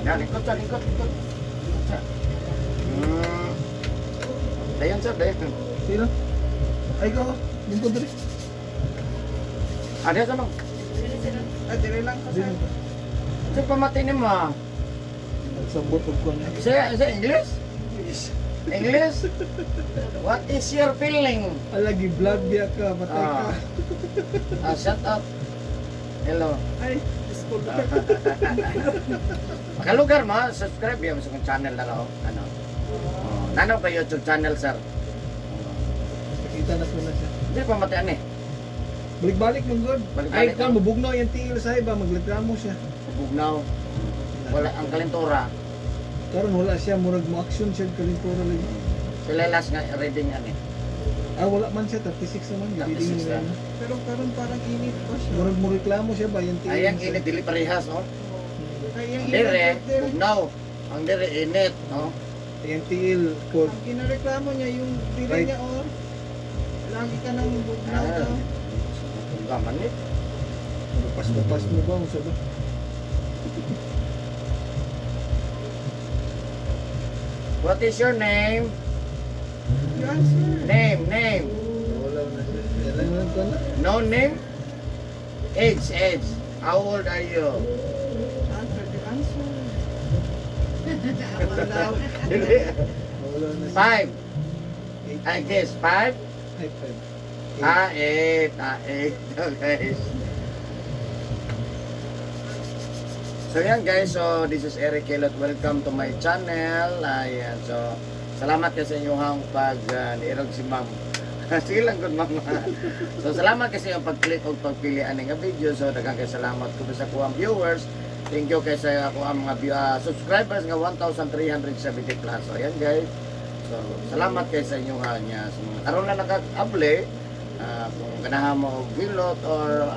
Yan, lingkod sa, lingkod, lingkod. Lingkod sa. Dayon, sir, dayon. Sino? Ay ko, lingkod diri. Ah, dayon sa ma'am. Ah, dire lang ko Dili sir. ba? Sir, pamati ni ma. Nagsabot og kuan. Sir, sir, English? English? What is your feeling? Alagi vlog biya ka, patay ka. Ah, ah, shut up. Hello. Ay, school. Makalugar mo, subscribe yung sa akong channel na raw. Ano? Oh, nano pa YouTube channel, sir? Nakita na ko na siya. Hindi pa matian eh. Balik-balik man god. Balik-balik Ay, kan mubugnaw yung tiil sa iba, magreklamo siya. Bugnaw. Wala ang kalintura. Karon wala siya murag mo action siya kalintura lagi. Sila last nga reading ani. Ah, wala man siya 36 naman, 36 36 na. na. Pero karon parang init pa siya. Murag mo reklamo siya ba yung tiil. Ay, ang init dili parehas, oh. Ay, ang Dire, init dire. bugnaw. Ang dire init, no? Yung tiil ko. Ang kinareklamo niya yung dire Right. niya oh. Lagi ka nang bugnaw Ah. daw. Gaman eh. Pas-pas mo ba unsa ba? What is your name? You answer. Name, name. Wala na siya. Wala na ko na. No name? Age, age. How old are you? Answer, you answer. Wala. Wala na siya. 5. Eight. I guess 5. Ay, five. Eight. Ah, 8. Ah, 8. Okay. So yan guys, so this is Eric Kelot. Welcome to my channel. Ayan, so salamat kasi sa inyong pag niirog si ma'am. Sige lang good ma'am. So salamat kasi yung pag-click o pagpili ani nga video. So daghang kay salamat ko sa kuang viewers. Thank you kay sa ako ang mga subscribers nga 1,370 plus. So ayan guys. So salamat kay sa inyong niya sa mga karon na naka-able kung ganahan mo og hilot or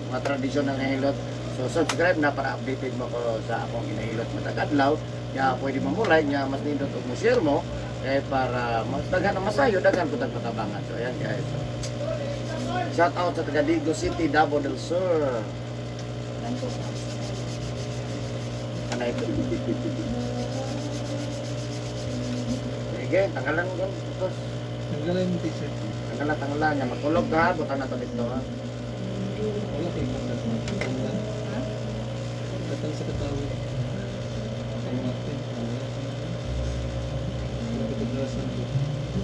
mga tradisyonal nga hilot. So subscribe na para updated mo ko sa akong ginahilot matag adlaw. Nya pwede mo mo like, nya mas nindot og mo share mo kay para mas daghan ang masayo, daghan pud ang matabangan. So ayan guys. So, shout out sa taga Digo City, Davao del Sur. Ano ito? Sige, tanggalan ko. Tapos, Tanggalan yung t-shirt. tanggalan, tanggalan. Nya matulog ka, butang na to dito ha. Wala kay katang. Wala. Katang sa katawid. Sa natin. Wala. Wala ka tadrasan ko.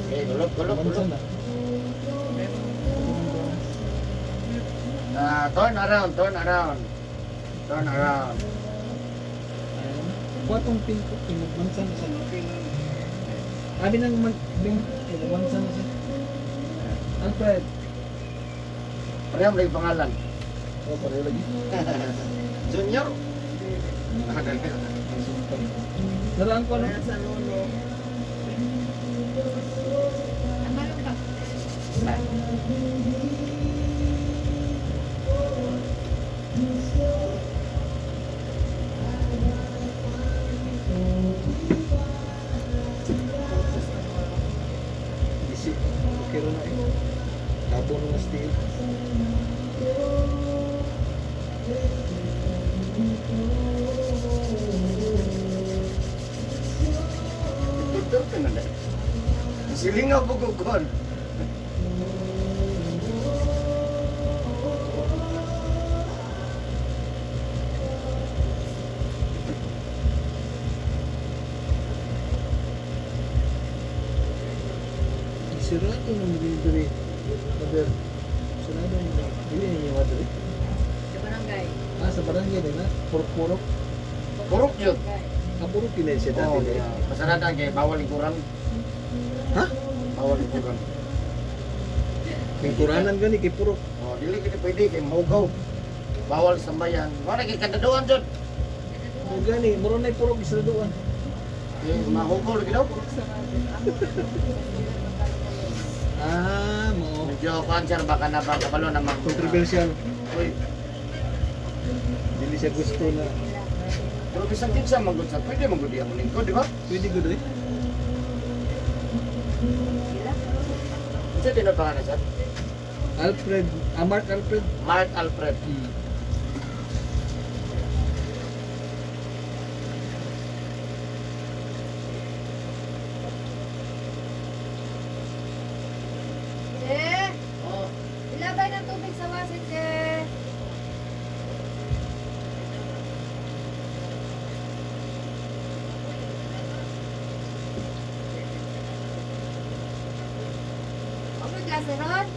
Okay, gulog, gulog, Mansa gulog. na. Ah, turn around, turn around. Turn around. Ayan. Kuha tong pin ko. Pinagmansa na siya. Abi nang man... Pinagmansa na siya. Alfred. Pareho mo lang yung pangalan. Oh, pareho lagi. Junior? Ah, dali. Ang sumpay. Naraan ko ano? Kaya sa lolo. Isi. Okay ro na eh. Tabo na nga steel. Tutur ka na dahil. Silingaw bugukon. Sirado ng diri. Mother. Sirado ng dili ninyo madre. Sa barangay. Ah, sa barangay din na. Purok-purok. Purok yun. Ah, purok yun siya dati. Oh, eh. yeah. Pasarada kay bawal lingkuran. Ha? Bawal lingkuran. Lingkuranan gani kay purok. Oh, dili kini pwede kay mahugaw. Bawal sambayan. Wala kay kadaduan jud. O gani, muro na purok israduan. Eh, mahugaw lagi daw. Ah, mao. Medyo cancer baka na ba kabalo na mag Controversial. Uy, Dili siya gusto na. pero bisan kinsa magud sa pwede magud diya mo lingkod, di ba? Pwede gud eh. Unsa din ang pangalan sir? Alfred, ah, Mark Alfred. Mark Alfred. na si Ron?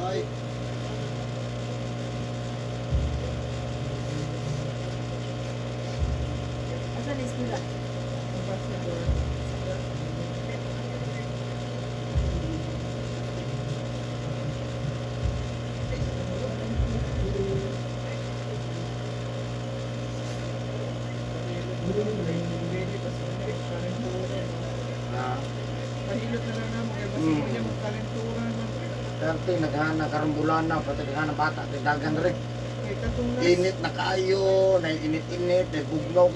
Ay. Asa na eskwela? Ambassador. Dili pa sa kalentura. Ah, Pahilot na lang namo kay basta niya magkalentura na. Dati naghana karon bulana pati naghana bata kay dagan rin. Kay katong last, Init na kaayo, na init-init, na bugnaw.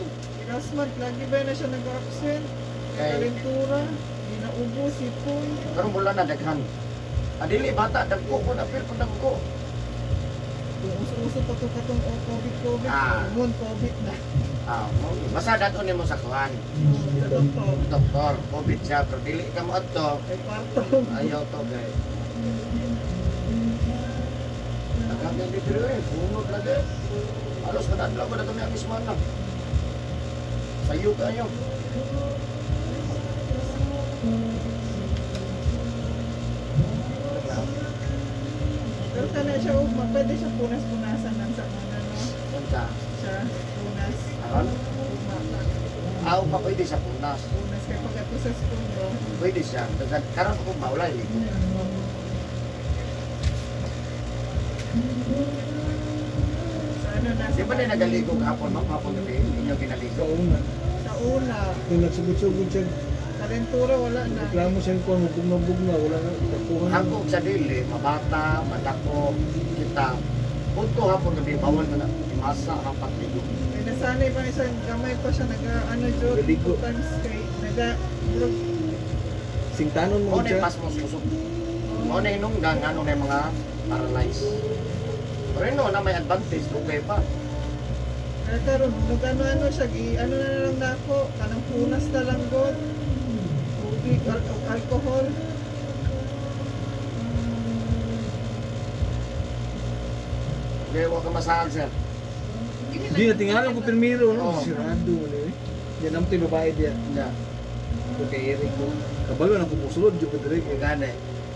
last month lagi ba na siya nag-absent? Kay Kay- kalentura, ginaubo, sipon. Karon bulana daghan. Adili bata dagko ko na feel ko dagko. Kung uso-uso pa to katong oh, COVID COVID, mon COVID na. Ah, mo basta dato nimo sa kuan. Sa doktor, Doktor, COVID siya pero dili ka mo adto. kay kwarto. Ayaw to kay. Daghan yung dito eh, bunod lagi. Alos kada adlaw ko na kami ang ismana. Sayo kayo. Pero kana siya ugma, pwede siya punas-punasan lang sa una, no? Unsa? Siya, punas. Aron? Ugma. Aw pa pwede sa punas. Punas kay pagkato sa spoon, no? Pwede siya. Daghan karon ko maulay ligo. Sa ano na? Di ba na nagaligo hapon, ma'am? Hapon gabi, inyo ginaligo. Sa una. Sa una, Kung nagsugod-sugod siya, kalentura wala na. reklamo siya ko, bugnaw-bugnaw, wala na, nakuha na. Hangkog sa dili, mabata, madako, kita. Punto hapon gabi, bawal na na. Imasa, hapat ligo. May nasanay pa siya, gamay pa siya naga, ano, Jod, Nagaligo. two times kay, naga, murag, Singtanon mo Mo na siya. yung pas mo susok. Mo na hinungdan, ano na yung mga paralyzed. Pero yun, no, na may advantage, okay pa. kaya karon nag ano, ano siya, gi, ano na lang nako, kanang punas na lang god. Tubig, alcohol. Okay, huwag ka masahal, sir. Di na tingalan ko primero, no? Oo. Sirado, wala eh. Yan ang to'y babae diya. Yeah. Ko kay Eric ko. Kabalo na ko musulod, di ko dire. Yung gani.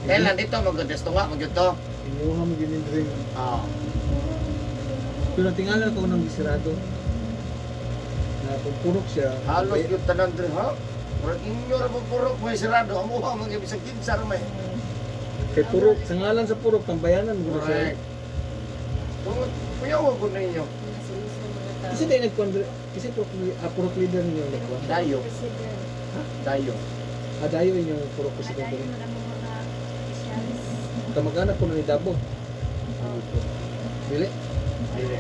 Kailan dito, mag-desto nga, mag-dito. Inyuha mo ginin dire. Oo. Pero natingalan ko nang gisirado. Na kung purok siya, Halos yung tanan diri, ha? Murag inyo ra mo purok, may sirado. Amuha, mga bisag kinsa ra may. Kay purok, sa ngalan sa purok, tambayanan mo na siya. Correct. Tungod, kuya, wag ko ninyo. Kasi dahil nagkuhan, kasi purok, purok leader ninyo nagkuhan. Dayo. Dayo. Adayo inyong purok president Adayo diri. mo na mga officials. Kamag-anak ko na ni Dabo. Dili. Dili.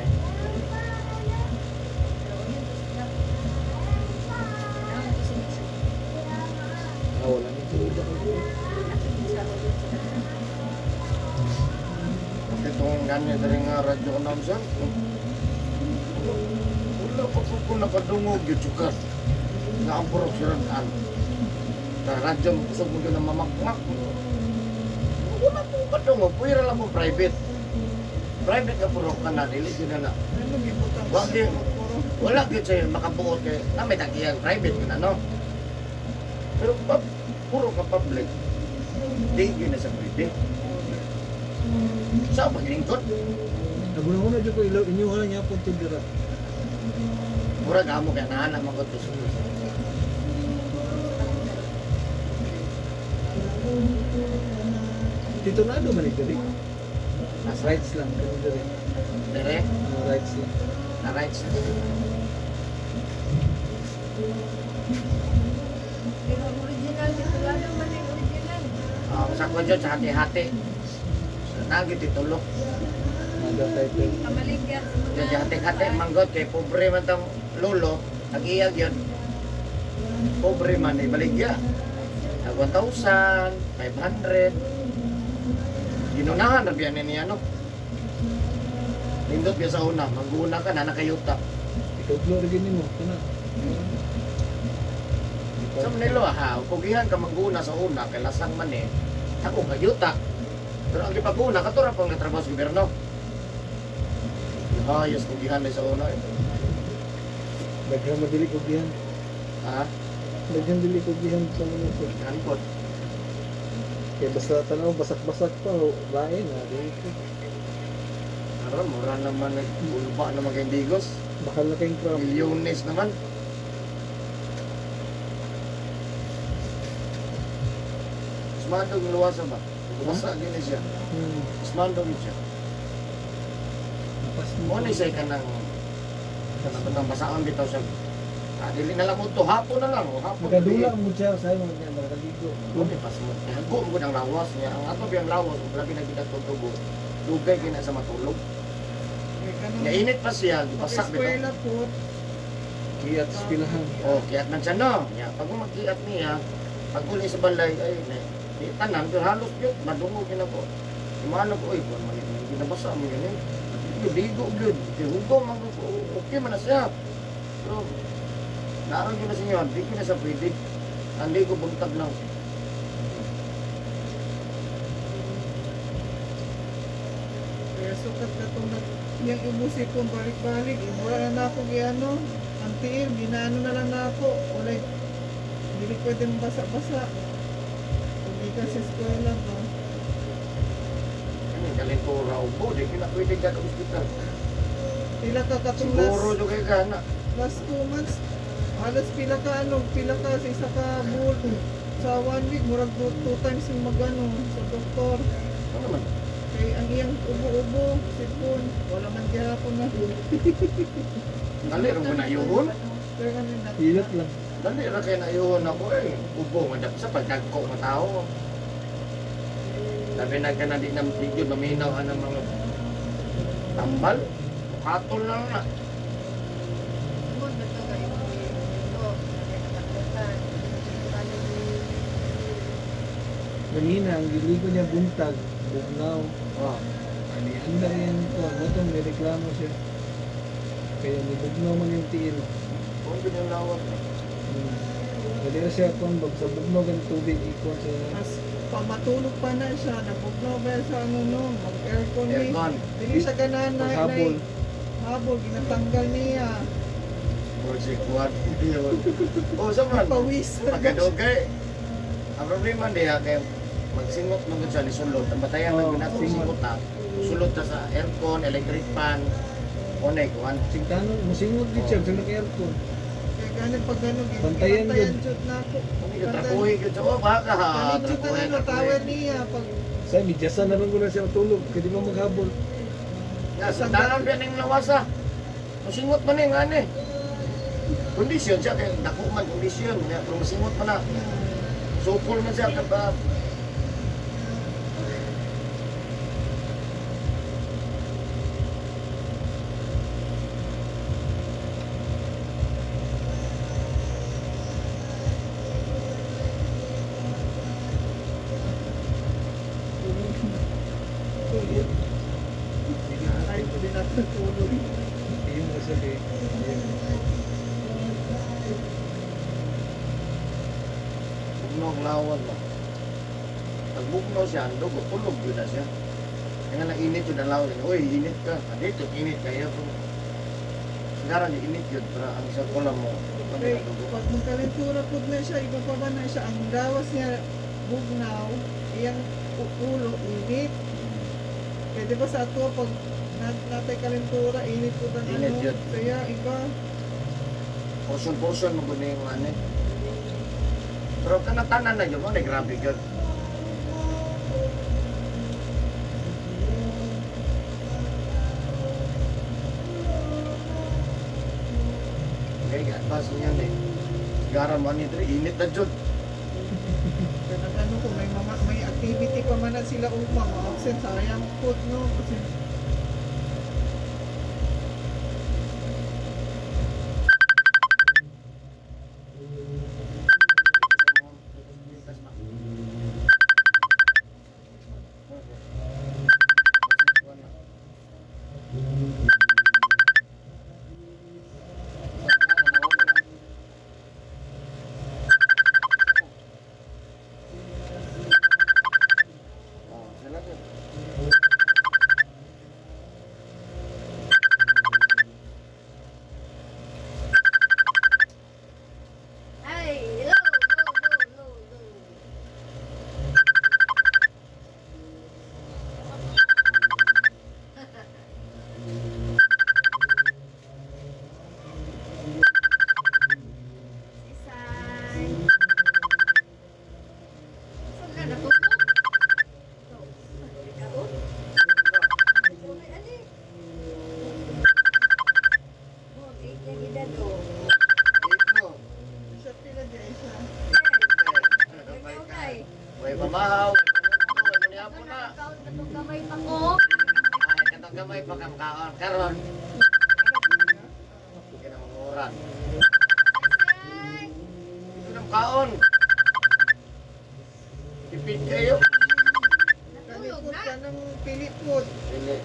Pero yun, sila. Kailangan ko si Mitch. Wala ni tuloy ako. Ato din sa ako dito. Itong ganyan diri nga radyo ko naman, sir. Wala pa po ko nakadungog yung sukat. Nga ang purok siradaan. Sa radyo, kusog mo yun ang mamakmak. Wala po kadungog. Pwera lang mo private. Private ka purok ka na. Dili yun na na. Ano, gibutang Wag siya, din. puro. Wala gyud sa'yo makabuot kay na may tagiyang private ka na no. Pero pag puro ka public, di yun na sa pwede. Sa paglingkod, Naguna-una dyan ko ilaw, inyuha niya po tindira. murag amo kay naanak man ko to. Tito Nado man diri. Nasa Rights lang kami diri. dire, Rights lang. na rights. Pero ang original, titulado man yung original. Sa kwadyo sa hati-hati. Sa nagi titulok. Naga title. Kamaligya sa mga... Diyan hati-hati manggot kay pobre man tong lolo, ag-iyag yun. Pobre man ibaligya. Nag 1,000, 500. Ginunahan ra biya ni niya no. Nindot biya sa una, maguna ka na nakayuta. Ikutlo rin nimo kana. Sa Manila ha, kugihan ka mangguna sa una kay lasang man eh. Ako kayuta. Pero ang gipaguna kato ra pang natrabaho sa gobyerno. Hayos kugihan na sa una eh. Daghan madili ko gihan. Ha? Daghan dili ko gihan sa mga sir. Daghan pod. Kaya basta tanaw, basak-basak pa. Lain na. Di ko. Ara, mura naman nagulba na mga indigos. Bakal na kayong crop. Milyones naman. Ismandog yung luwasa ba? Basa gini siya. Ismandog yun siya. Napas Mo ni siya ka ng kanang basaon bitaw siya. Ah, dili na lang mo to hapon na lang, oh, hapon. Magkadula mo siya. Sabi mo niya, nakaligo. Mo ni pas mo. Hago mo ang lawas niya. Ang ato biyang lawas, ug labi na kita tutugo. Dugay kina sa matulog. Kay kanang Nainit pa siya, basa bitaw. eskwela po. Kiyat sa pilahan. Oh, kiat man siya no. Nya, pag magkiat niya, pag uli sa balay ay ne, di tanan pero halos gyud madungog gyud ako. Imano ko oy, kuan man yun, ginabasa mo yun eh. Ligo gyud, di hugo man ko, okay man na siya. Pero naroon gyud na siya, di gyud na siya pwede. Ang ligo buntag lang. Kaya sukat ka itong iyang ibusi kong balik-balik. Wala na na ako giano. Ang tiil, ginano na lang na ako. Walay, dili pwede basa-basa. Hindi ka sa eskwela ba? Kani kalentura ubo, di gyud na pwede ka ospital. Pila ka katong Siguro last, jud kay kana. last 2 months. Halos pila ka ano, pila ka sa isa ka bull. Sa one week, murag two times yung magano sa doktor. Ano man? Kay ang iyang ubo-ubo, sipon, wala man gihapon na. Dali ra ko na yuhon. Pero ano na, Hilot lang. Dali ra kay na yuhon ako eh. Ubo man dapat sa pagdagko nga tao. Labi na ka na di na di gyud maminaw ang mga tambal. Katol lang na. Tungod na to kayo. Ito, nakakalimutan. Ganina, ang giligo niya buntag. Bugnaw. Oh. Ani, anda rin ko. Ano itong may reklamo siya. Kaya nibugnaw man yung tiil. Kung gyud ang lawak. Dali na siya kung bag sa bugnaw ang tubig ikon sa Mas pamatulog pa na siya, nabugnaw ba sa ano no, mag-aircon ni. Aircon. Dili siya ganahan na, paghabol. habol, ginatanggal niya. Project 1. Oh, sa man. Pawis. Pagkadugay. Ang problema diha kay magsingot man gud siya ni sulod. Ang batayan man Oh, gud nato singot. singot na. Sulod ta sa aircon, electric fan, onay kuan. Singtanon, musingot gid siya sa naka-aircon. Kaya ganun pag ganun, Bantayan bantayan jud na ako. Kung trapuhi gyud siya, oh baka ha. Palit jud ang Trapuhi, ano, trapuhi. tawel niya. Pag Sa midyasan na lang ko na siya matulog kay di ba maghabol. Nga, sandalan pa ning lawasa. Musingot man eh, nga ni. Kondisyon siya, kay dako man kondisyon. Nga, pero musingot man na. Sukol man siya, kaba. tulog. Ay, hindi na tulog. Yung mo siya kay. Bugno ang lawan ba. Pag bugno siya, ang dugo, tulog yun na siya. Kaya nga init yun ang lawan. Uy, init ka. Ah, dito, init kaya. Sigara niya, init yun. Pero ang sa kola mo, pag Kay, ang dugo. pag magkalentura pud na siya, iba pa ba na siya, ang gawas niya bugnaw, iyang ulo, init. Kaya di ba sa ato, pag natay kalentura, init po ang Init ano. yun. Kaya iba, Portion-portion mo gud yung ano eh. Pero kanatanan na yun, mo na grabe yun. Okay, advance niya eh. Sigara mo ni Dre, init na jud. kaya nag- ano ko, may, mga, may activity pa man na sila upang ma-absent, sayang po, no? Kasi Oh, sila yun. mahaw. Ay hapon na. Kaon katong gamay pa ko. Ay katong gamay pa kam kaon karon. Sige na manguran. Ay, Ito ng kaon. Tipid kayo. natulog Kanipot na. ka ng pilipot. Dili.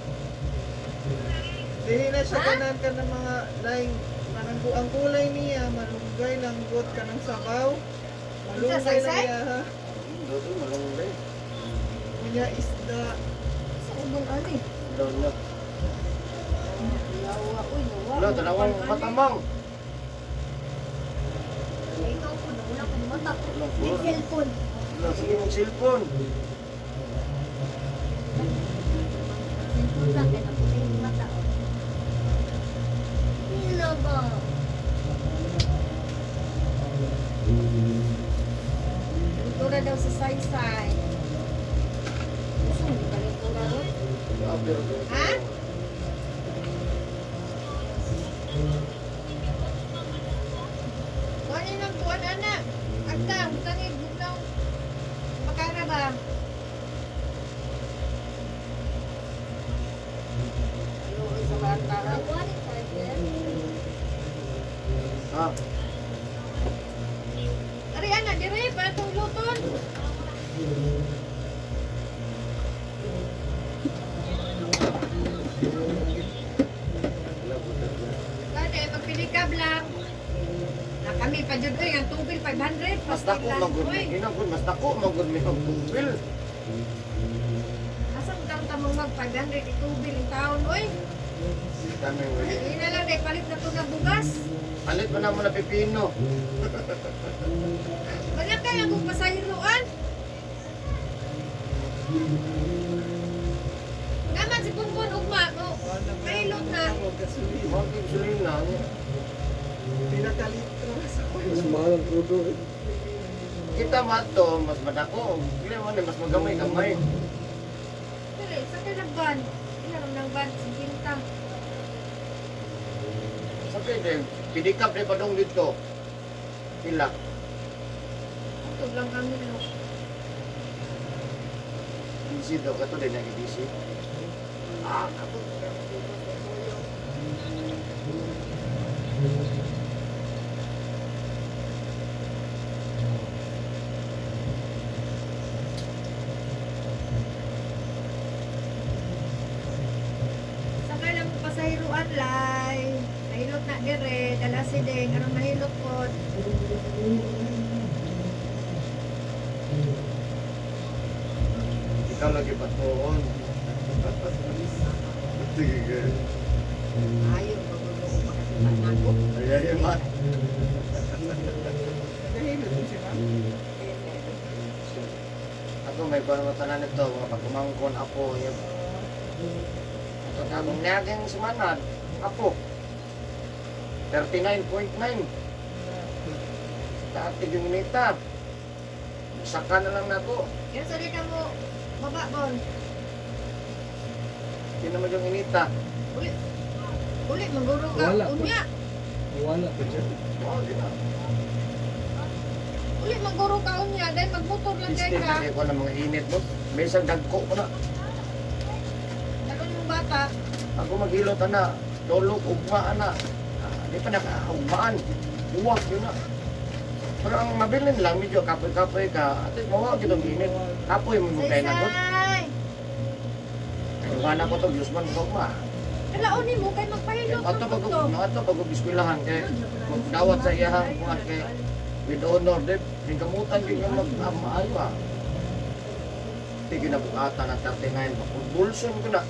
Dili na siya Ha? ganan ka ng mga laing kanang ang gulay niya malunggay langgot ka ng sabaw. Malunggay Unsa, lang saysay? niya ha. Doon malunggay. Unya isda. Sa ubong ani. Lolo. Lawa, uy, lawa. Wala, tanawang matamang. Ay, ikaw po, wala ko mata. Wala, May wala. cellphone. Wala, sige mong cellphone. Cellphone lang, kaya napunta yung mata. oh. Hila ba? Kalintura daw sa saysay. Gusto mo kalintura ron? Ah, Ha? Kuhanin ng kuhan, anak. Agta, butangin, butang. Makara ba? Ayun, sa bata. Ha? Ari, ana, dire, para itong luton. Gani, magpilikab lang. Na kami pa dyan, oy, ang tubil 500. Mas dako lang, magud oy. mi. Ginagud mas dako magud mi og tubil. Asa mo taong tamang mag 500 itubil ang taon, oy. Kami wala. Hindi na lang, dahil palit na to na bugas. Palit pa na mo na pipino. Wala kaya kung pasahiruan. Naman si Punpun ugma, oh, kahilot na. Gasolina. Mo gasolina niya. Pila ka litro sa Mas mahal ang krudo eh. Kita mato mas madako. Dili man ni mas magamay-gamay. Pero sa kailang ban? Ilan ng ban? 50. Sa pwede, pidikap di padong dito. Pila. Ito lang kami, no. Busy daw kato din nagi busy. Ah, kato. Sa kailang pasahiruan, lay. Nahilot na dire, dala si Deng. Anong nahilot po? Ikaw lagi patuon. Sige, girl. Ayaw, magulo ko makakita na ako. Ay, ay, man. Nahilot mo siya ma'am? Ako may kuwan mo tanan nito, mga pagkumangkon ako. Yung, ito na akong naging sumanad. Ako. 39.9. Taati yung nita. Saka na lang nako. Kaya sa di ka mo, baba, bon. Hindi naman yung inita. Uli. Uli, maguro ka. Wala pa. Unya. Wala pa dyan. Oo, di na. Uli, maguro ka unya. Dahil magmotor lang Pistil dahil ka. na ko ng mga init mo. May isang dagko ko na. Talon yung bata. Ako maghilot ana, dolog ugma ana. Ah, di pa nakaugmaan. Uwak yun na. Pero ang mabilin lang, medyo kapoy-kapoy ka. At least mawa gyud ang init. Kapoy mo mo kay nagot. Saysay. Wala ko to, Diyos man ko ma. Kalaonin mo kay magpahilot Ato ng pag to. ato pag eskwelahan kay magdawat sa iyahang kuan kay with honor de kamutan gyud nga mag maayo ah. Di ginabuhatan ang 39 bulson ko na.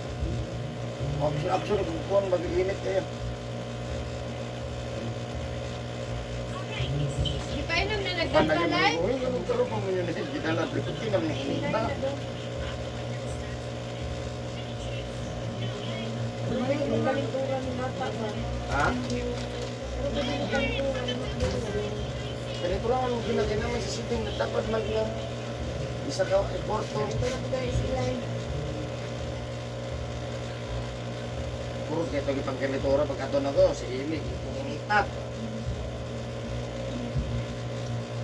Option option kung kuan mag-init kayo. Di pa inom na nagdalay. Uy, ganun taro pa mo yun eh. Gidala, di naman nakita. Ha? Ganito lang ang ginagay naman sa sitting na dapat mag isa ka, eh, korto. Puro kaya ito pang ganito pag ato na ko, si Ili, inita.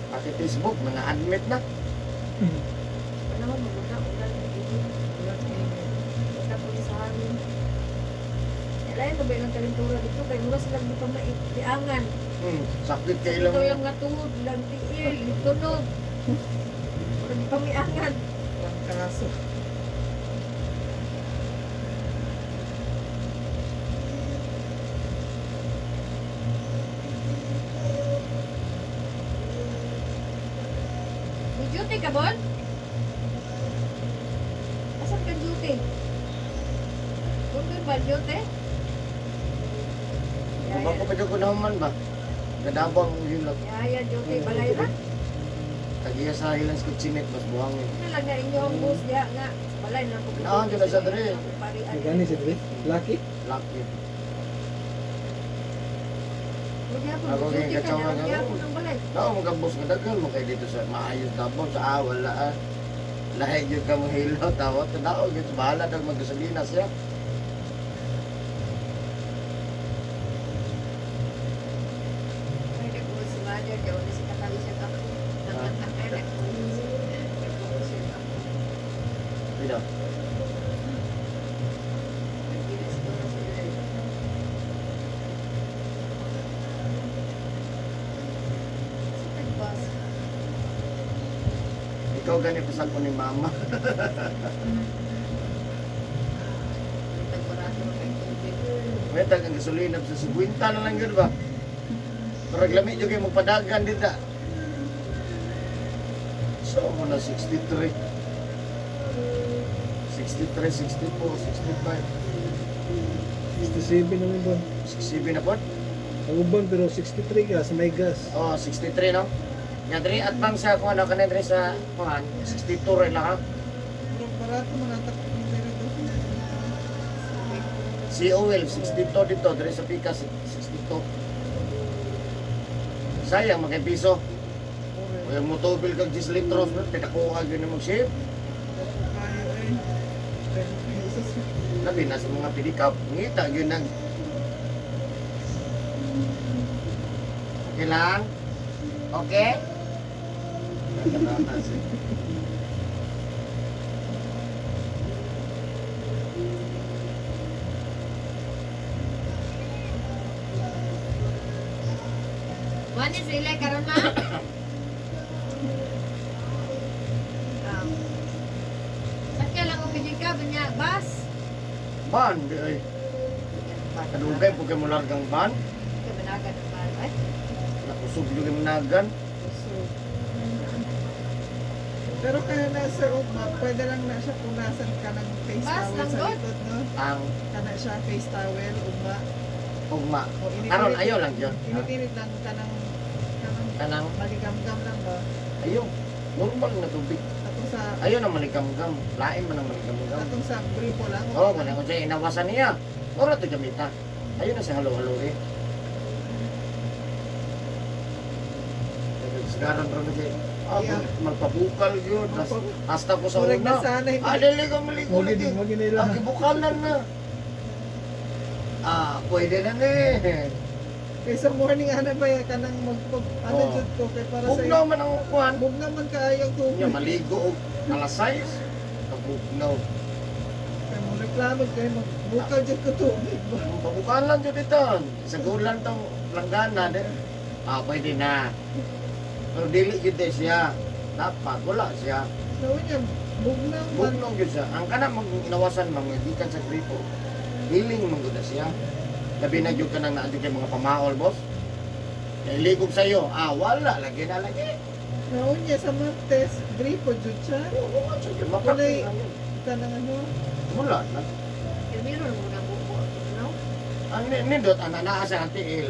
Pati Facebook, mga admit na. Lain ba ilang kalintura dito kay mura sila di pa maiangan. Sakit kay ilang Ito lang nga tuhod, lang tiil, tunog. Mura di pa miangan. Ang kaso. May duty ka, Bon? Asan ka duty? Kung ba duty? Kung ako pa dyan ko naman ba? Gadabang hilot. Yaya, duty, balay ra. Tagiya sa Highlands Kitchenette, mas buhangin. Ano lang na inyo ang bus diha nga. Balay na po. Ah, dyan na siya diri. May gani siya diri. Lucky. Lucky. Ako Ako kay duty ka katsawa na nga. gyapon ang balay. Nao, magabos nga daghan mo kay dito sa maayos Davao sa ah, wala ah. Lahi gyud ka mo hilot tawat tao gyud bahala dag maggasolina siya. Ay, nag-uwi si mother, daw na si katabi siya ako. Ah. Ay, nag-uwi siya ako. Pila. Nag-uwi siguro si Lord. Sa nagbas. Ikaw gani pasag ko ni mama. Nagbarado na kay tubig. May tag ang gasolina sa 50 na lang gyud ba. Parang lami jud kay magpadagan dito. So mo na 63. 63, 64, 65, 67 naman bon. 67 na po. Ang uban pero 63 ka sa may gas. Oh, 63 no. Nga diri at bang sa kuan ano kanin diri sa kuan 62 ra lang ha. Pero barato man atak kung diri to. Si Owel 62 dito diri sa Pika 62. Sayang makay piso. Ore. Kaya mo tubil kag 10 litros no pinakuha gyud nimo ship. Kayo eh. 10 pesos. Labi na sa mga pidikap, ngita gyud nang Okay lang? Okay? One is relay karon ma. Sakya lang og pijika niya bus. Ban, di ay. Kadugay po kay mo largang ban. Kay managan ang ban ay. Nakusog gyud kay managan. So, pero kaya na sir Ugma, pwede lang na siya punasan ka ng face Bas, towel sa langgot. likod, no? Ang Kana siya face towel, ugma. ugma. O init-init- Karon ayo lang gyud. Init-init lang ka ng kanang Kanang maligamgam lang ba? ayo. Normal na tubig. Atong sa Ayo na maligamgam. Lain man ang maligamgam. atong sa gripo lang. Oo, oh, kanang unsay inawasan niya. Ora to gamita. Ayo na sa halo-halo eh. Sigaran ra na siya. Ah, Yeah. magpabukal yun. Hasta ko sa Murag una. nasanay Ah, dili ko maligo Mo lagi. gid mo gid nila. Ang gibukalan na. Ah, pwede na ni. Kay sa morning ana ba ya kanang magpag ano Oo. jud ko kay para sa Bugnaw man ang kuan. Bugnaw man kaayo ang tubig. Nya maligo og alas 6. Kabugnaw. Kay mo reklamo kay magbukal jud ko tubig ba. Pabukalan jud ito. Sa gulan tong langgana din. Ah, pwede na. Pero dili jud eh siya. Dapat wala siya. Naon niya bugnaw man. Bugnaw jud siya. Ang kana mag inawasan man gikan sa gripo. Hiling man gud na siya. Labi na jud ka nang naa jud kay mga pamaol, boss. Kay ligog sa iyo. Ah, wala lagi na lagi. Naon niya sa Martes gripo jud siya. Oo, nga, sige, Walay. mapakita yun. Kanang ano Wala na. Kay meron mo na buko, no? Ang nindot, ang nanaa sa ang tiil.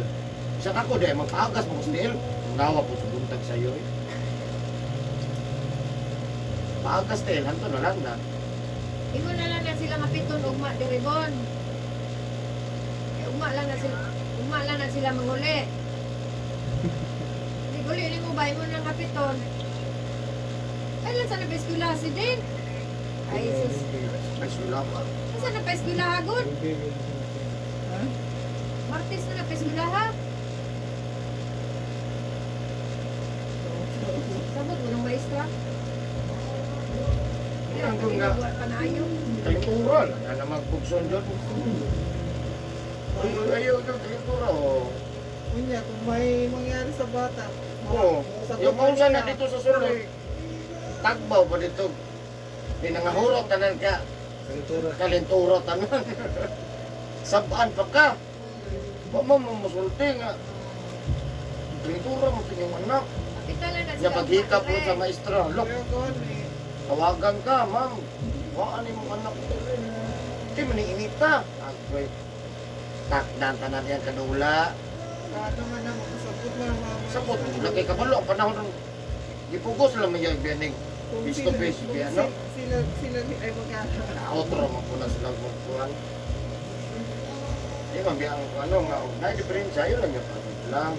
Sa ako, di, magpaagas mo sa tiil. Nawa po sa buntag sa iyo eh. Paagas tiil, hanto na lang na. Ingon na lang na sila nga piton ugma diri bon. Kay ugma lang na sila, ugma lang na sila manguli. Di guli nimo ba ingon lang nga piton. Kailan sa napa-eskwela si Din? Ay sus, Ay, sula pa. asa napa-eskwela hagod? ha? Martes na napa-eskwela ha? Sabot mo ng maestra. Ang kung nga- Kaya pa na ayo. Kalinturan, na na magbukson dyan. Ay, ayaw yung kalintura oh. Unya, kung may mangyari sa bata, Oo. sagot Yung maunsa na niya. dito sa sulod, tagbaw pa dito. Di nangahurot tanan ka, Kalintura. kalintura tanan. Sabaan pa ka. Wa mo mo musulti nga. Kalintura mo sa inyong anak. Hapitan lang na Nga sila paghikap ugma mo sa dire. maestra. Look, Kaya kuan eh. tawagan ka, ma'am. Waan imong anak diri. Di man ni inita. Agoy. Takdan tanan yang kadula. Sa ano man na makasabot man ang mga Sabot mo laki kabalo ang panahon ron. Gipugos lang may biyaning. Kung Face to sila- face, kung biya, no? Sila, ay magkaka. Outro man po na sila magkuhan. Di man biyang ano nga og na diferensya ayo lang yung pagod lang.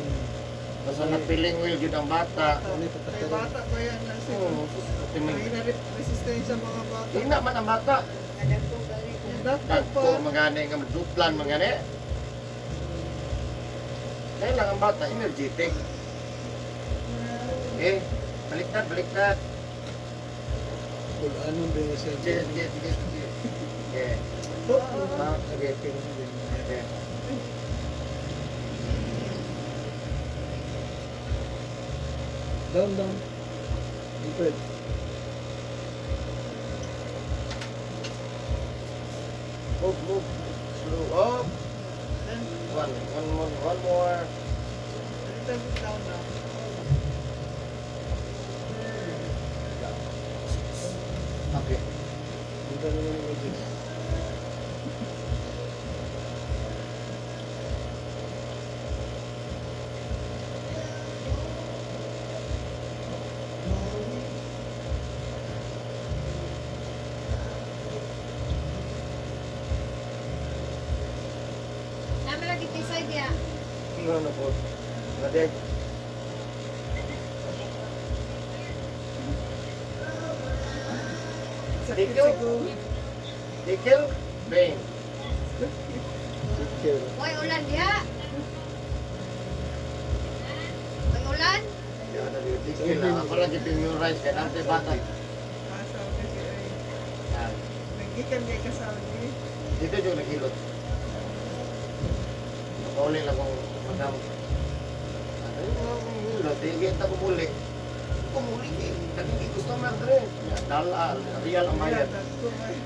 Basta na feeling well gyud ang bata. May bata ba yan na Oo, siguro? timing. May na resistensya mga bata. Hina man ang bata. Kadagko gani. Kung dako pa, Dagko magani nga duplan magani. Kaya lang ang bata energetic. Eh, baliktad, baliktad. Kung ano ba yung siya? Sige, sige, sige, sige. Okay. Ah, sige. Okay. Down, down. Alfred. Move, move. Slow up. One, one more, one more. a little bit down na. Okay. Punta naman yung audience. Nami lagi tisay diya. No, no po. Ready? Sakit Dikil. siguro. Dikil, bang. Take care. Way ulan diha. Way ulan. Yan, dikil. Ako lang yung memorize kaya natin bata. Ah, sabi si ay. Yan. Nagikan kay kasabi. Dito yung naghilot. Nakauli lang kung madam. Ano yung mga hilot? Di kita kumuli. Kumuli eh. Nagiging customer dre. Dala, real ang mayad. Dako ay.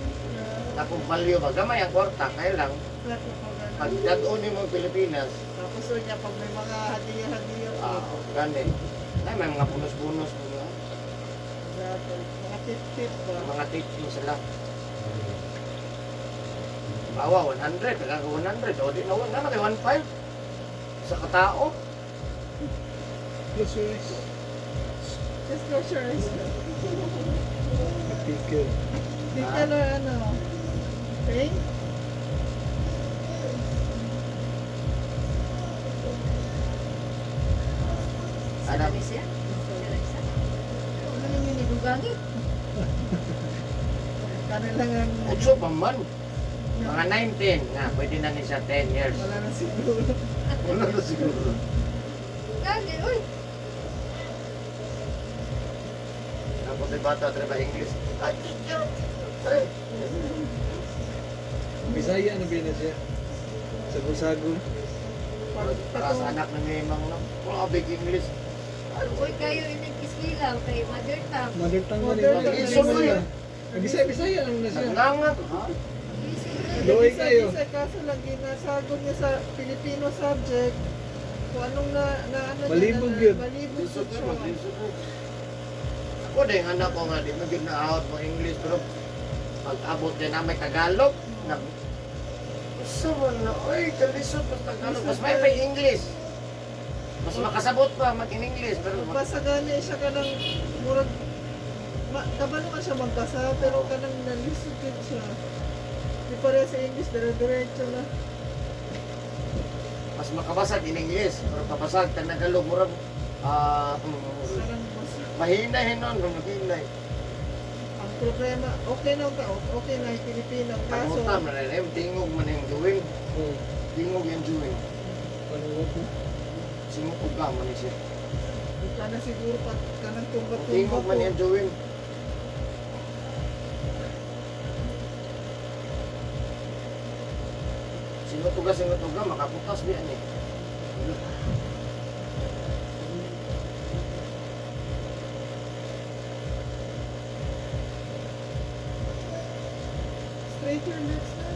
Akong value ba? Gamay ang kwarta, kaya lang. Dako pa ganun. Pag dad-on yung mga Pilipinas, Tapos unya pag may mga hadiya-hadiya po. ah, gani. Ay, may mga bonus-bonus. Mga, Mga tip-tip ba? mga tips mo sila. Bawa, 100. Nagkaga 100. O, di na, wala na kay 1.5. Sa katao. Close your eyes. Just close your eyes. Take care. Di ka na ano. Pain? Sa Ano? dali siya. Siya lang isa. Ano naman ni dugangi? Kanila ang Utso pa man. Mga 19 nga, pwede na ni siya 10 years. wala na siguro. Wala na siguro. Gani, uy. Tapos may bata, dre ba English? Ay, teacher! Ay! Bisaya na ba yun na siya? Sago-sago. Pag Para sa anak ng imang no? Grabe English. Uy, kayo inig iskilaw kay mother tongue. Mother tongue man Mother eh. tongue. Bisaya man na. Bisaya, Bisaya lang na siya. Nangangag, ha? Loy kayo. Sa kaso lang ginasagot niya sa Filipino subject. Kung anong na, na ano niya, Malibog na, yun. Malibog Lisod siya. siya, maglisod ko. Ako din, anak ko nga, di mo gyud na out mo English, pero pag abot din na may Tagalog, na Sa man na, oy, kalisod pa Tagalog. Mas may pa English. Mas makasabot pa mag in English, pero mag Magbasa gani siya kanang murag ma, kabalo ka siya magbasa pero kanang nalisod yun siya. Di pareha sa English, dire-diretso na. Mas makabasag in English, pero kabasag Tagalog murag ah Kanang basa. mahina hinon, mahina. Ang problema, okay na ka, okay na yung Pilipino. Kaso, Pangutam na rin, tingog man yung doing, Oo. tingog yung doing. Panuwat mo. Simukog ka man siya. di ka na siguro pag kanang tumba-tumba Tingog man po. yung doing. Singot uga, makaputas biyan eh. Straight your legs na.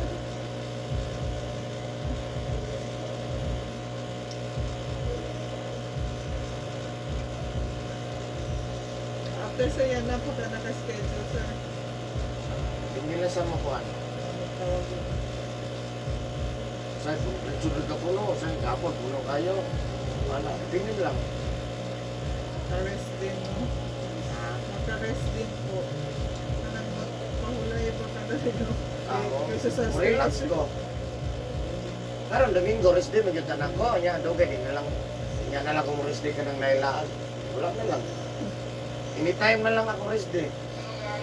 After sa yan, napaka naka-schedule, sir. Hindi na sa makuan. Ano tawag yun? Sa sulod ka puno, sa gapon puno kayo. Wala, tingin lang. Naka-rest din, no? Naka-rest din po. Kanang magpahulay pa ka na rin, no? Ako, Kaysa sa relax stage. ko. Karon Domingo rest day magyud tanan ko, nya dugay di na lang. Nya na lang kung rest day ka ng lailaan. Wala na lang. Anytime na lang ako rest day.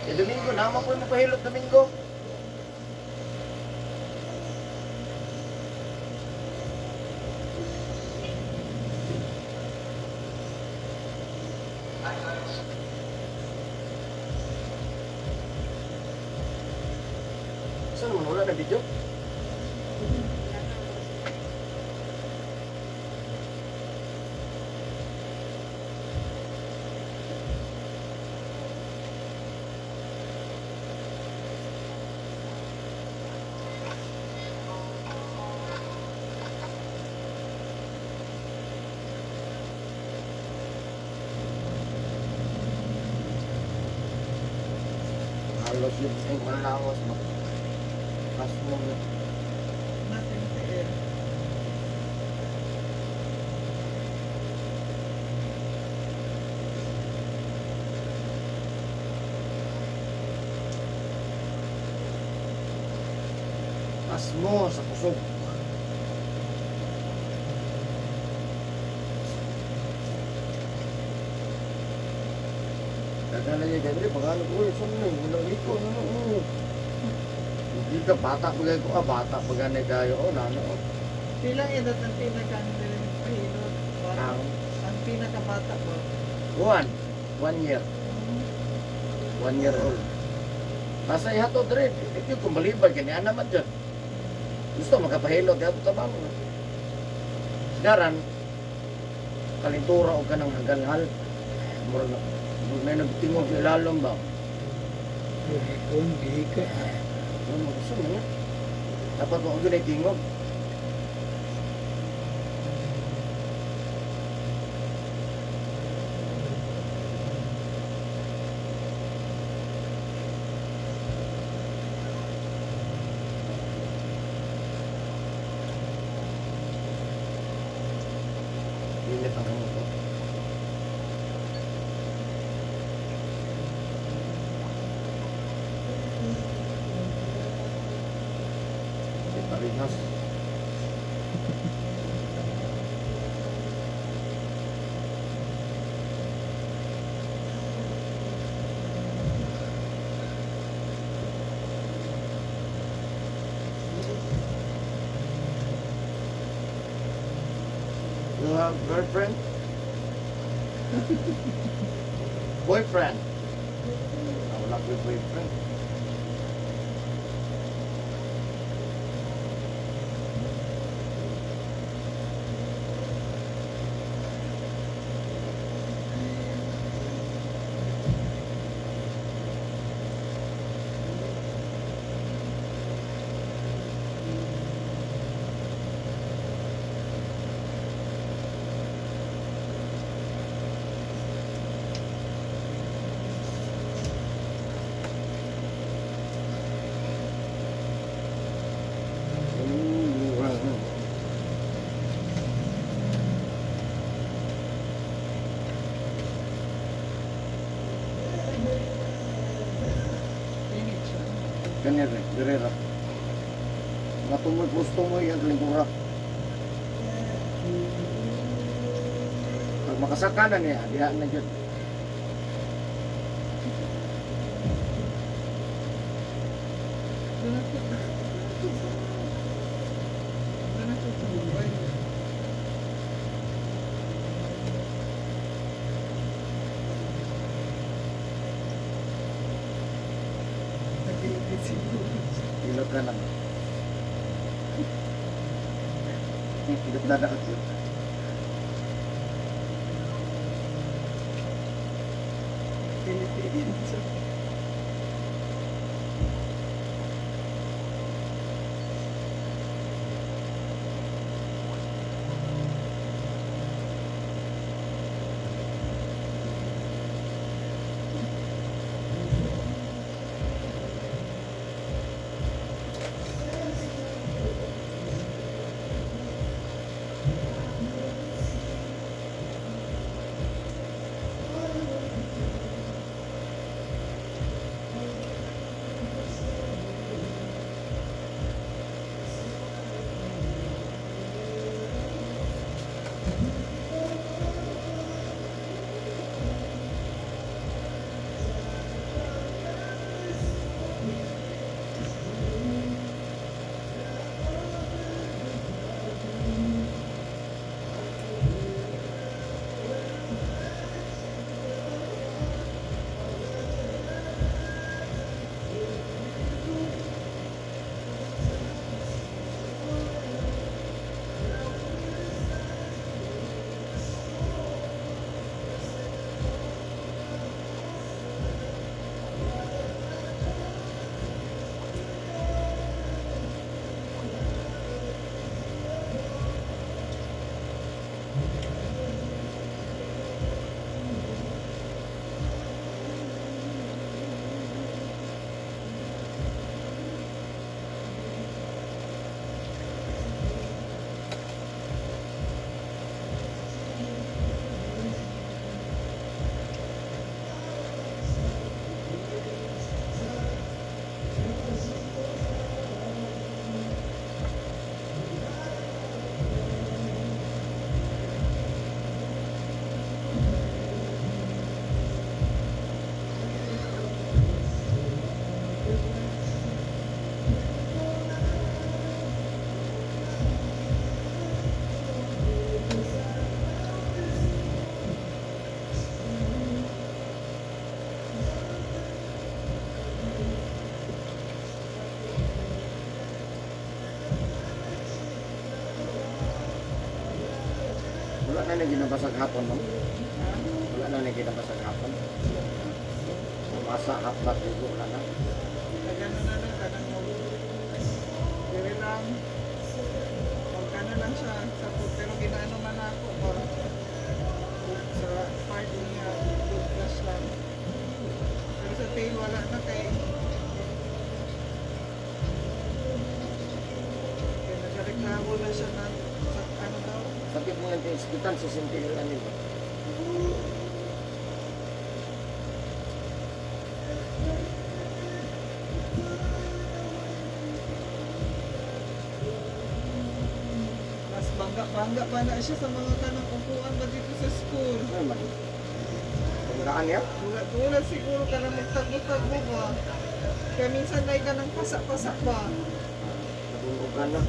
Eh, Domingo na mo ko mapahilot Domingo. Saan naman wala na video? Halos yun ay malawas mo. Kas mo yun. Nothing to air. Kas mo sa kusog. Daghan na niya gani pagano ko eh, saan na walang liko ano ano. Hindi ka bata pa ko ah bata pa gani kayo oh nano. Oh. Pilang edad ang pinaka ano nila nagpahilot? Bata. Ang Ang pinakabata ba? 1 year. 1 year old. Basta ihato dre, ito kung malibay kani ana man dyan. Gusto makapahilot ihato tabang. Sigaran kalintura og kanang hagalhal. Murag na murag na nagtingog sa ilalom ba. Kung gihika. Ano gusto mo niya? Dapat mo gyud ay tingog. Init ang kamot ko. Di parehas. You have girlfriend? Boyfriend? Ah, wala ko yung boyfriend. Init siya. Ganyan rin, direra. Natumoy, gusto mo yan, lingkura. Pag makasaka na niya, diha na dyan. Doon ako. Doon ako sa mobile. Nag-iigit siguro. Ilot ka lang. Ganda na siya. Pili-pili siya. Wala na nang ginabasag hapon, ma'am. Wala na nang ginabasag hapon. Masa haplat dito, wala na. Nagano na lang, kanang mo. Diri lang. Magkano lang siya sa food. Pero ginaano man ako ba? Sa part niya, toothbrush lang. Pero sa tail, wala na kay. Kaya nagreklamo na siya na sa ano daw. Sakit mo lang kayo, ospital sa sintilan nila. Mas bangga-bangga pa na siya sa mga kanang upuan ba dito sa school. Ano man? Pagkaan niya? Tulad siguro ka na magtago-tago ba? Kaya minsan na ka ng pasa-pasa ba? Nabungugan na.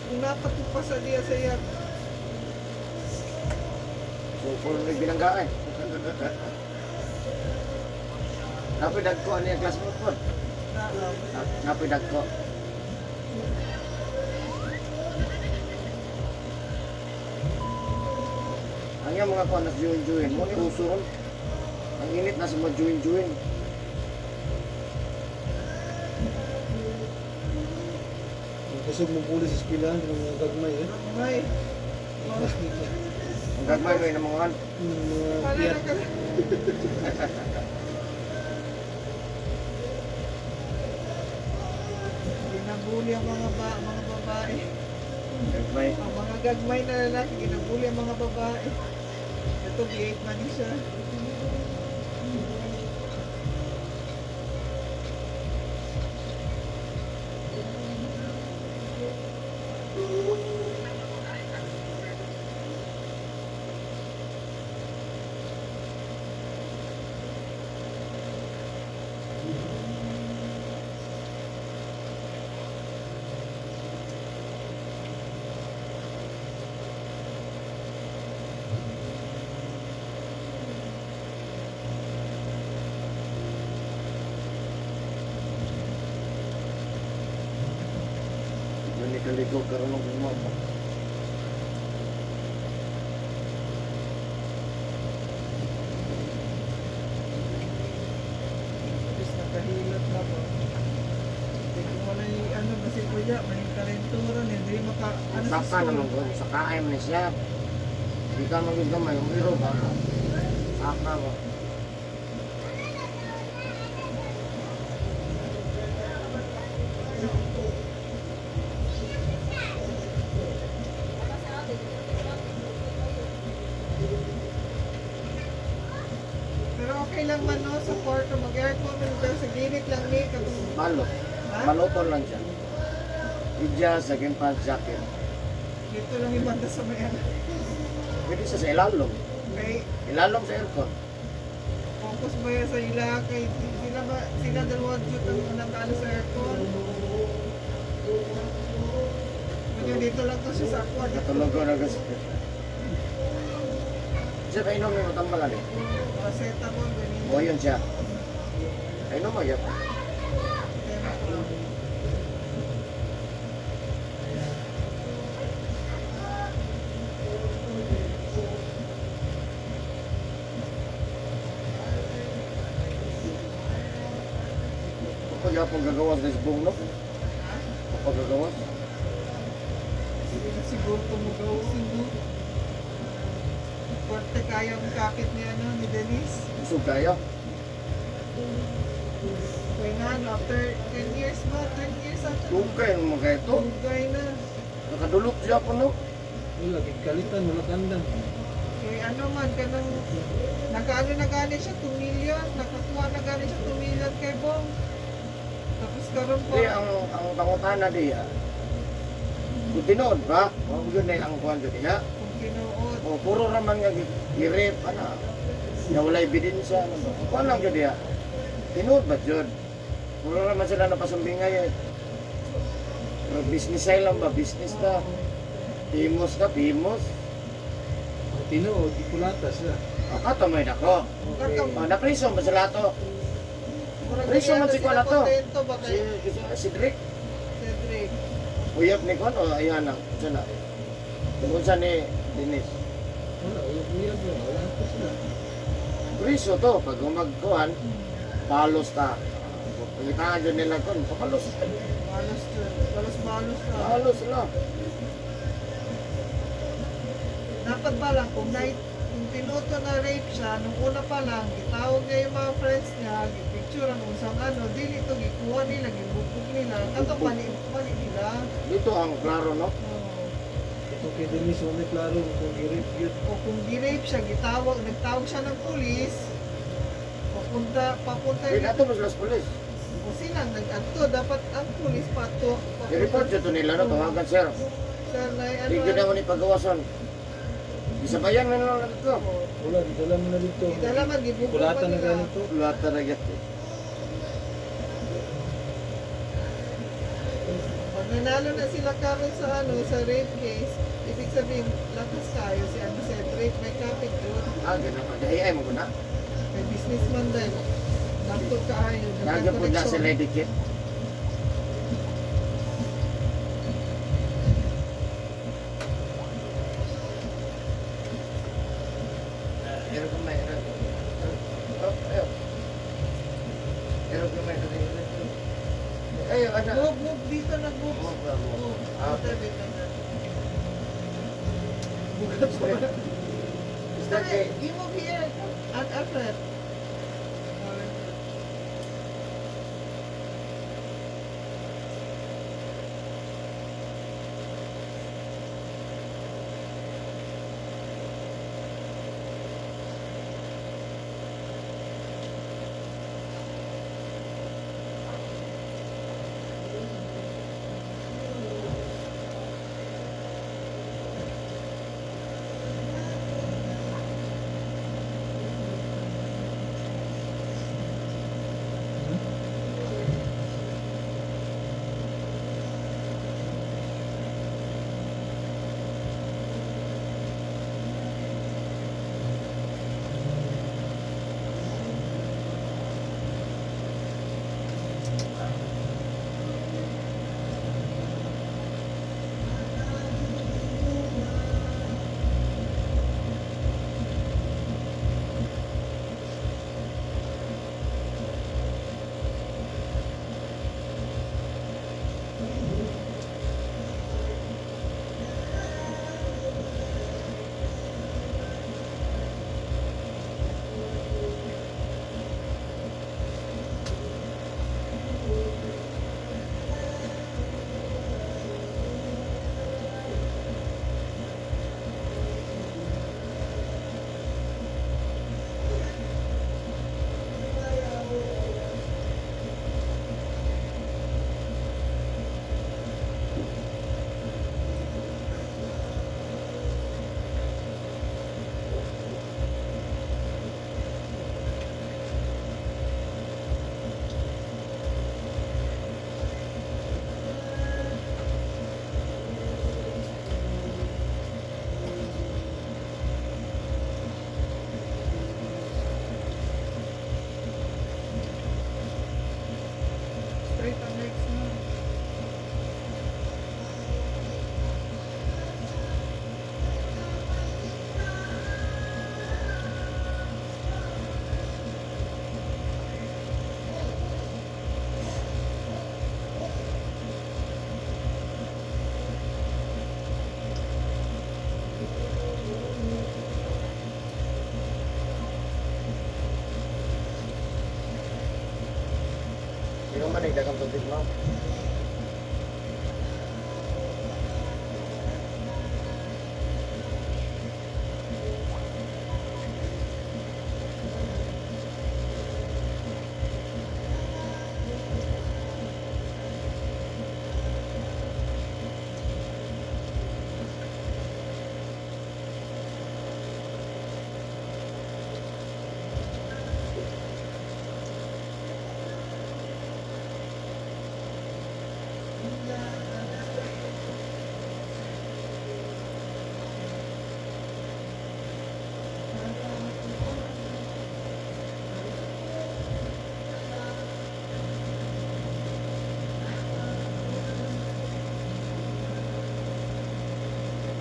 Kung napatupasa diya sa iya, So, kung may binangga eh. Napoy dagko ano yung classmate po? Na, Napoy dagko. Ang iyong mga kuan nas join-join mo ni uso ron. Ang init na sa mga join-join. Ang kusog mong pulis sa eskwelahan, ng mga gagmay eh. May, Mga classmate niya. Ang gagmay may namangan. Yung mga wala piyat. na ka. Ginabuli ang mga babae. Gagmay. Ang mga gagmay na lalaki, ginabuli ang mga babae. Ito, V8 man siya. Kaligo karon og mama. Tapos nakahilot na ba? Hindi ko wala yung ano kasi kuya, may kalentura, hindi maka, ano sa Saka school. naman ko, saka ay man siya. Di ka magiging gamay, umiro ba? Saka ba? Pero okay lang man no, sa kwarto, mag-aircon, pero sa gilid lang ni, katong, Balot. ha? Baloton lang siya. Idya sa gimpa jacket. Dito lang yung banda sa may ano. Pwede siya sa ilalom. Kay, Ilalom sa aircon. focus ba yan sa ila? Kay, sila ba, sila dalawa jud ang nakalo sa aircon. Kanya dito lang to siya sa aqua. Dito. Katulog ko na kasi. Siya kainom yung matambal ali. Paracetamol, ganyan. O yun siya. Kainom mo yun. Kapag yapong gagawas na isbong no? Kapag gagawas. Hindi na siguro tumugaw no? Korte kaya ang kapit ni ano, ni Denise. Busog kayo. Kaya nga, ano, after 10 years ba? 10 years after. Dugay mo mga ito. Tugay na. Nakadulot siya po no? Wala, kalitan, wala kandang. Kaya ano man, kanang, nakaano na gani siya, 2 million. Nakakuha na gani siya 2 million kay Bong. Tapos karon po, Di ang pangutana di ah. Kung tinuod ba? Wa yun na ang kuan jud niya. kung tinuod, O puro ra man nga gi-rape ana. Ya wala ebidensya ano ba. Kuan lang jud diya. Tinuod ba jud? Puro ra man sila napasumbingay eh. Pero business ay lang ba? Business ta. Timos ka, timos. Ang tinuod, ikulata siya. O kato may dako. Okay. O napriso ba sila to? murag Preso man di si yata Kuan sila na to. kontento ba Si, kay si, si Drake. Cedric? Uyab ni Kuan o ayan ang. Unsa na? Unsa ni Denise? Wala, uyab-uyab lang. Wala pa sila. Priso to, pag umagkuhan, palos ta. Pangitaan dyan nila kun, papalos. Balos dyan. Balos-balos na. Palos sila. Dapat ba lang, kung, na, kung tinuto na rape siya, nung una pa lang, gitawag niya yung mga friends niya, gipicture ang usang ano, dili to gikuha nila, gibugbog nila, kato mali, mali nila. Dito ang klaro, no? Oo. Ito kay Denise, wala klaro kung i-rape yun. O kung gi-rape siya, gitawag, nagtawag siya ng pulis, papunta, papunta Di nato mas las pulis. O silang nag-adto, dapat ang pulis pato. I-report dito nila, no? Tawagan, sir. Sir, na ano, Di gud ni pagawason. Isabayan man lang dito. Oo. Wala, dala mo na dito. Gidala man, gibugbog Ikulata pa na nila. ganito. Lahat talaga. Pag nanalo na sila karon sa ano, sa rape case, ibig sabihin, lakas tayo si ano, Cedric, may kapit yun. Ah, ganun pa. Ay, ay, mo ko na. May businessman din. Laptop kaayo. Nagyan po na si Lady Kit. Meron ka may, meron. Oh, ayun. Meron ka may, meron. Ayun, ano? Move, move dito na move. Move, ah, move. Move. Ah, okay. Dito, dito na. Basta kay, You move here. At Alfred. Inuman ay dagang tubig, ma'am.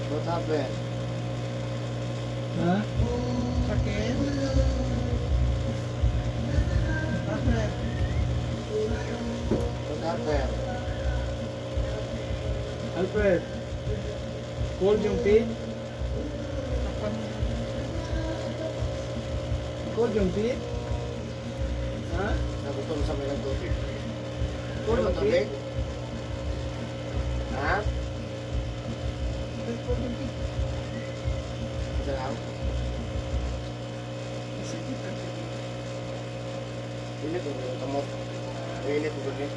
What happened? Ha? Sakit? Bakit? What happened? Alfred. Cold yung feet? Kapan Cold yung feet? Ha? Nagutom sa may tubig. Cold Ano yung tubig? feet? Ha? Cold yung feet. Isa lang? Sakit ang feet. Init mo yung kamot. Init mo dun eh.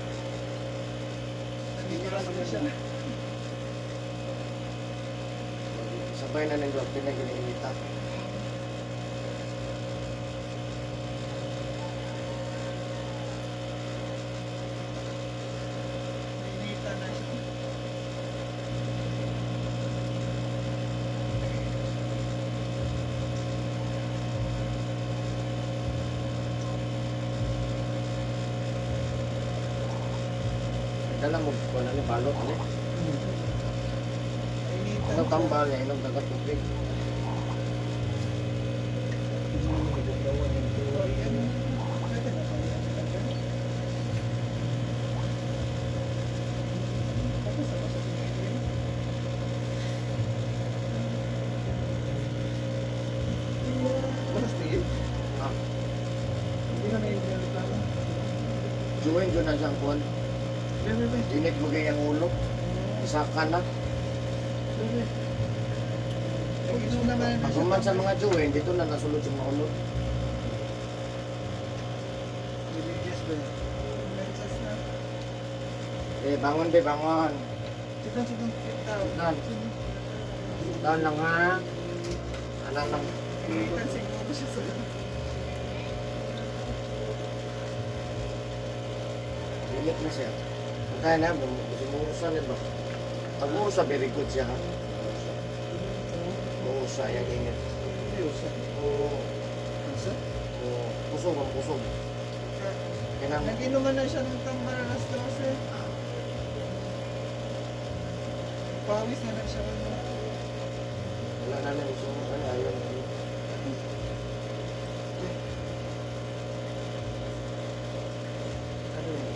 Nandito lang naman siya. Sabay na ng doctor na giniinita. Nainita na siya. Dala mo ko na ni balot ni. Nainita Ano na siya. tambal niya inom dagat tubig. Sorry, ano? Pwede na pala yan. Tapos ako sa tingin. Balas tingin? Ah, Hindi na naiintindihan tao. juin jud na siyang kuan. Bebe, bebe. Init mo gay ang ulo. Isa ka na. Bebe. Nag-inom naman na Pag siya. human sa mga juin, dito na nasulod sa mga ulo. Religious ba yan? Menses na. Eh, bangon be, bangon. Sit down, sit down. Sit down. Down. Down lang ha. Alang lang. Nainitan siguro siya sa Init na siya. Kaya na, sumuusa na ba? Pag uusa, very good siya ha. Uusa, yung init. Hindi, usa. Oo. Usa? Oo. Kusog ang kusog. Kinang, Nag-inuman na siya ng tambal alas 12. Pawis na lang siya. Ano. Wala na lang sumuusa na, ayaw na. Ano yun?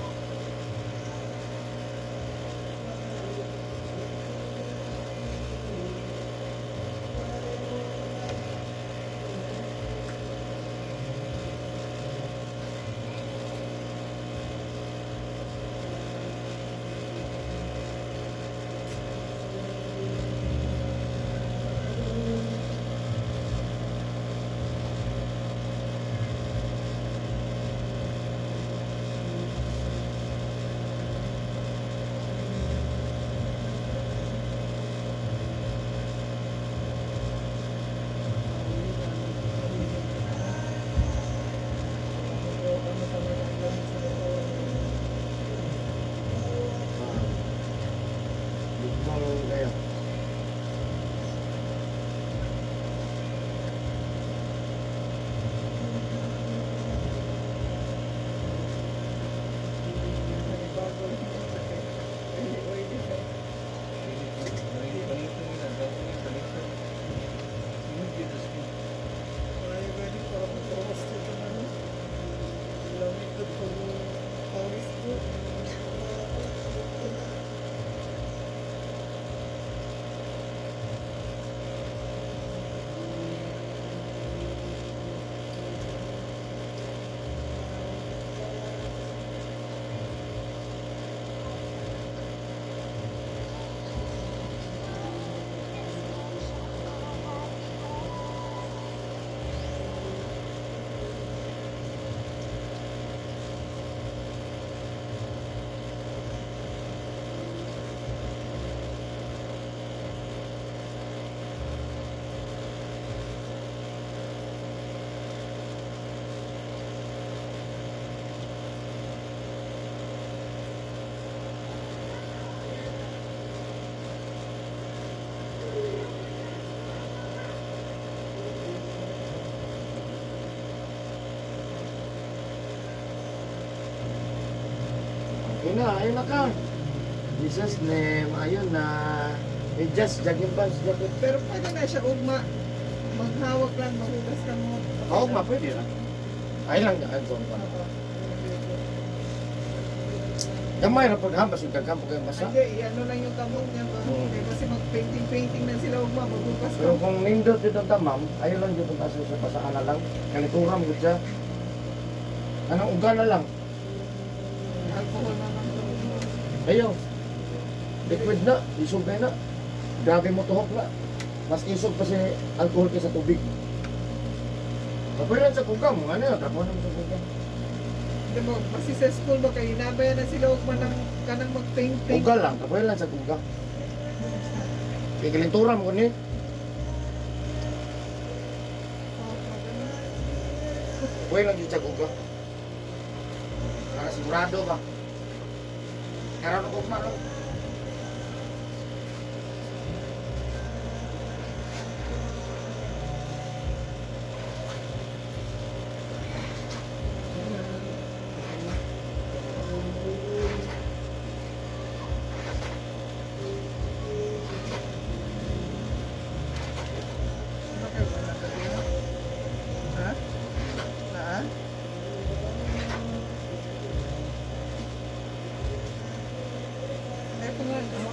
Ayun na, ayun na ka. Jesus name, ayun na. Adjust, jogging pants, jacket. Pero pwede na siya ugma. Maghawak lang, maghugas ka mo. Oo, ma, pwede na. Ay lang, ay, ko pa. Oo. Gamay ra pag hambas, yung daghan pa kayo basa. Hindi, ano lang yung kamot niya ba? Oo. Kaya kasi mag-painting-painting na sila ugma, maghugas ka. Pero kung nindot dito ta, ma'am, ayaw lang dito ta sa pasaan na lang. Kalitura mo gud siya. Anong uga na lang? Alcohol na lang. Ayaw. Liquid na, isog na. Grabe mo tuhok na. Mas isog pa si alcohol kaysa tubig. Kapoy lang sa kuga mo, ano yun? Trabaho naman sa kuga. Di mo, kasi sa school ba kayo, inabayan na sila ugma ng kanang mag-painting. Uga lang, kapoy lang sa kuga. Kaya kalintura mo kunin. Oo, ganun. Kapoy lang dyan sa kuga. Para sigurado ba? Karoon ko kumalo. Bakit wala ka dito? Ha? Naa? Ay, pangalan ko.